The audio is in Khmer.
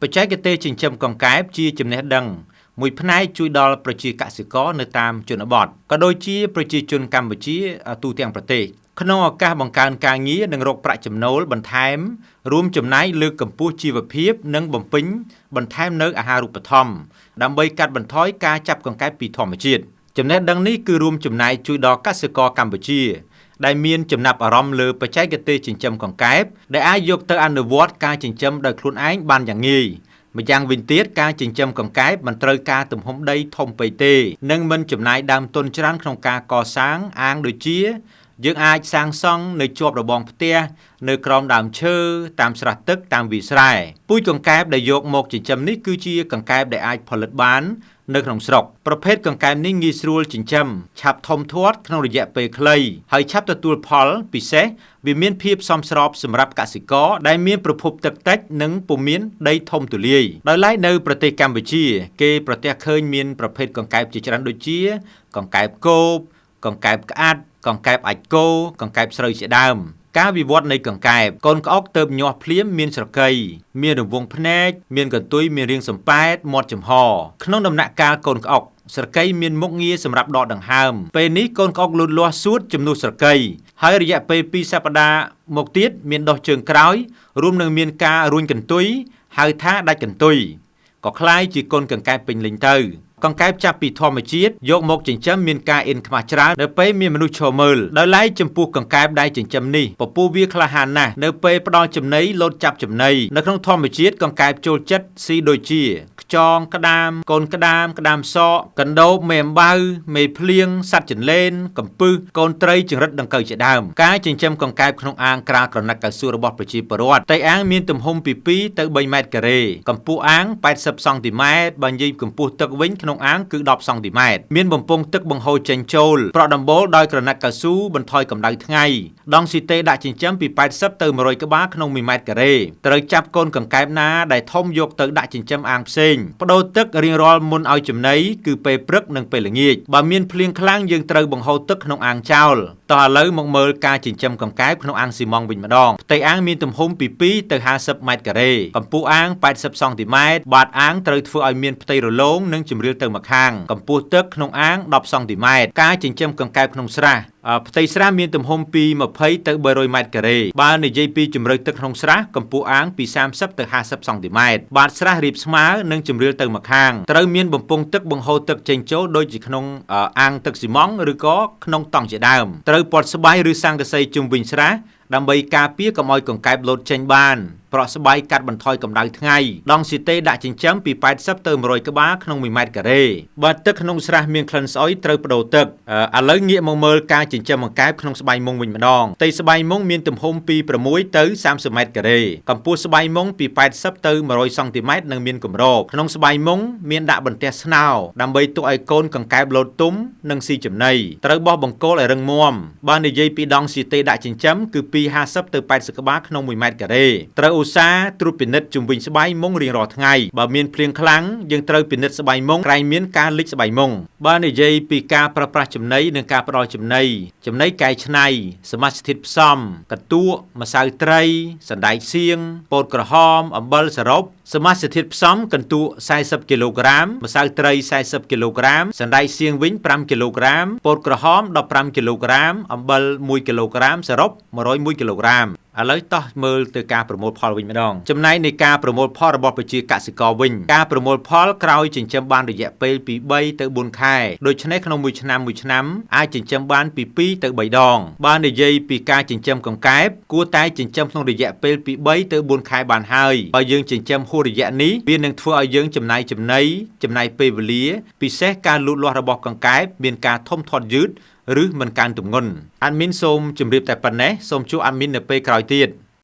បច្ចេកទេសចិញ្ចឹមកង្កែបជាចំណេះដឹងមួយផ្នែកជួយដល់ប្រជាកសិករនៅតាមជនបទក៏ដូចជាប្រជាជនកម្ពុជាទូទាំងប្រទេសក្នុងឱកាសបង្កើនការងារនិងរកប្រាក់ចំណូលបន្ថែមរួមចំណែកលើកកម្ពស់ជីវភាពនិងបំពេញបន្ថែមនៅអាហារូបត្ថម្ភដើម្បីកាត់បន្ថយការចាប់កង្កែបពីធម្មជាតិចំណេះដឹងនេះគឺរួមចំណែកជួយដល់កសិករកម្ពុជាដែលមានចំណាប់អារម្មណ៍លើបច្ចេកទេសចិញ្ចឹមកង្កែបដែលអាចយកទៅអនុវត្តការចិញ្ចឹមដោយខ្លួនឯងបានយ៉ាងងាយម្យ៉ាងវិញទៀតការចិញ្ចឹមកង្កែបមិនត្រូវការទំហំដីធំពេកទេនិងមិនចំណាយដើមទុនច្រើនក្នុងការកសាងអាងដូចជាយើងអាចសាងសង់នៅជាប់របងផ្ទះនៅក្រោមដើមឈើតាមស្រះទឹកតាមវាលស្រែពូជកង្កែបដែលយកមកចិញ្ចឹមនេះគឺជាកង្កែបដែលអាចផលិតបាននៅក្នុងស្រុកប្រភេទកង្កែបនេះងាយស្រួលចិញ្ចឹមឆាប់ធំធាត់ក្នុងរយៈពេលខ្លីហើយឆាប់ទទួលផលពិសេសវាមានភាពសមស្របសម្រាប់កសិករដែលមានប្រភពទឹកតិចនិងពុំមានដីធំទូលាយដោយឡែកនៅប្រទេសកម្ពុជាគេប្រទះឃើញមានប្រភេទកង្កែបជាច្រើនដូចជាកង្កែបគោបកង្កែបក្អាត់កង្កែបអាចគោកង្កែបស្រូវជាដើមការវិវត្តនៃកង្កែបកូនក្អុកទៅញាស់ភ្លាមមានស្រកីមានរង្វង់ភ្នែកមានកន្ទុយមានរាងសំប៉ែតមាត់ចំហក្នុងដំណាក់កាលកូនក្អុកស្រកីមានមុខងារសម្រាប់ដកដង្ហើមពេលនេះកូនក្អុកលូតលាស់សួតជំនួសស្រកីហើយរយៈពេល2សប្តាហ៍មកទៀតមានដុះជើងក្រោយរួមនឹងមានការរួញកន្ទុយហៅថាដាច់កន្ទុយក៏คล้ายជាកូនកង្កែបពេញលេញទៅកង្កែបចាប់ពីធម្មជាតិយកមកចិញ្ចឹមមានការអៀនខ្មាស់ច្រើននៅពេលមានមនុស្សឈរមើលដោយឡែកចំពោះកង្កែបដែលចិញ្ចឹមនេះពពុះវាក្លាហានណាស់នៅពេលផ្ដល់ចំណីលោតចាប់ចំណីនៅក្នុងធម្មជាតិកង្កែបចូលចិត្តស៊ីដូចជាខ្យងក្តាមកូនក្តាមក្តាមសកកណ្ដូបមេអំបៅមេភ្លៀងសត្វចន្លេនកំពឹសកូនត្រីចង្រិតដង្កូវជាដើមការចិញ្ចឹមកង្កែបក្នុងអាងក្រាលក្រណាត់កៅស៊ូរបស់ប្រជាពលរដ្ឋផ្ទៃអាងមានទំហំពី2ទៅ3ម៉ែត្រការ៉េកម្ពស់អាង80សង់ទីម៉ែត្របើនិយាយកម្ពស់ទឹកវិញក្នុងអាងគឺ10សង់ទីម៉ែត្រមានបំពង់ទឹកបង្ហូរចេញចូលប្រក់ដំបូលដោយក្រណាត់កៅស៊ូបន្ថយកម្ដៅថ្ងៃដង់ស៊ីតេដាក់ចិញ្ចឹមពី80ទៅ100ក្បាលក្នុង1ម៉ែត្រការ៉េត្រូវចាប់កូនកង្កែបណាដែលធំយកទៅដាក់ចិញ្ចឹមអាងផ្សេងបដូរទឹករៀងរាល់មុនឲ្យចំណីគឺពេលព្រឹកនិងពេលល្ងាចបើមានភ្លៀងខ្លាំងយើងត្រូវបង្ហូរទឹកក្នុងអាងចោលតោះឥឡូវមកមើលការចិញ្ចឹមកង្កែបក្នុងអាងស៊ីម៉ង់វិញម្ដងផ្ទៃអាងមានទំហំពី2ទៅ50ម៉ែត្រការ៉េកម្ពស់អាង80សង់ទីម៉ែត្របាតអាងត្រូវធ្វើឲ្យមានផ្ទៃរលោងនិងជម្រាលទៅម្ខាងកម្ពស់ទឹកក្នុងអាង10សង់ទីម៉ែត្រការចិញ្ចឹមកង្កែបក្នុងស្រះផ្ទៃស្រះមានទំហំពី20ទៅ300ម៉ែត្រការ៉េបើនិយាយពីជម្រៅទឹកក្នុងស្រះកម្ពស់អាងពី30ទៅ50សង់ទីម៉ែត្របាតស្រះរាបស្មើនិងជម្រាលទៅម្ខាងត្រូវមានបំពង់ទឹកបង្ហូរទឹកចេញចូលដូចជាក្នុងអាងទឹកស៊ីម៉ង់ឬក៏ក្នុងតង់ជាដើមត្រូវព័ទ្ធស្បៃឬស័ង្កសីជុំវិញស្រះដើម្បីការពារកុំឲ្យកង្កែបលោតចេញបានប្រក់ស្បៃកាត់បន្ថយកម្ដៅថ្ងៃដង់ស៊ីតេដាក់ចិញ្ចឹមពី80ទៅ100ក្បាលក្នុង1ម៉ែត្រការ៉េបើទឹកក្នុងស្រះមានក្លិនស្អុយត្រូវបដូរទឹកឥឡូវងាកមកមើលការចិញ្ចឹមកង្កែបក្នុងស្បៃមុងវិញម្ដងផ្ទៃស្បៃមុងមានទំហំពី6ទៅ30ម៉ែត្រការ៉េកម្ពស់ស្បៃមុងពី80ទៅ100សង់ទីម៉ែត្រនិងមានគម្របក្នុងស្បៃមុងមានដាក់បន្ទះស្នោដើម្បីទុកឲ្យកូនកង្កែបលោតទុំនិងស៊ីចំណីត្រូវបោះបង្គោលឲ្យរឹងមាំបើនិយាយពីដង់ស៊ីតេដាក់ចិញ្ចឹមគឺពី50ទៅ80ក្បាលក្នុង1ម៉ែត្រការ៉េត្រូវឧស្សាហ៍ត្រួតពិនិត្យជុំវិញស្បៃមុងរៀងរាល់ថ្ងៃបើមានភ្លៀងខ្លាំងយើងត្រូវពិនិត្យស្បៃមុងក្រែងមានការលិចស្បៃមុងបើនិយាយពីការប្រើប្រាស់ចំណីនិងការផ្ដល់ចំណីចំណីកែច្នៃសមាសធាតុផ្សំកន្ទក់ម្សៅត្រីសណ្តែកសៀងពោតក្រហមអំបិលសរុបសមាសធាតុផ្សំកន្ទក់40គីឡូក្រាមម្សៅត្រី40គីឡូក្រាមសណ្តែកសៀងវិញ5គីឡូក្រាមពោតក្រហម15គីឡូក្រាមអំបិល1គីឡូក្រាមសរុប101គីឡូក្រាមឥឡូវតោះមើលទៅការប្រមូលផលវិញម្ដងចំណែកនៃការប្រមូលផលរបស់ប្រជាកសិករវិញការប្រមូលផលក្រោយចិញ្ចឹមបានរយៈពេលពី3ទៅ4ខែដូច្នេះក្នុងមួយឆ្នាំមួយឆ្នាំអាចចិញ្ចឹមបានពី2ទៅ3ដងបើនិយាយពីការចិញ្ចឹមកង្កែបគួរតែចិញ្ចឹមក្នុងរយៈពេលពី3ទៅ4ខែបានហើយបើយើងចិញ្ចឹមហួសរយៈនេះវានឹងធ្វើឲ្យយើងចំណាយចំណីចំណាយពេលវេលាពិសេសការលូតលាស់របស់កង្កែបមានការធំធាត់យឺតឬមិនកើនទម្ងន់អាដមីនសូមជម្រាបតែប៉ុណ្ណេះសូមជួបអាដមីននៅពេលក្រោយទៀត។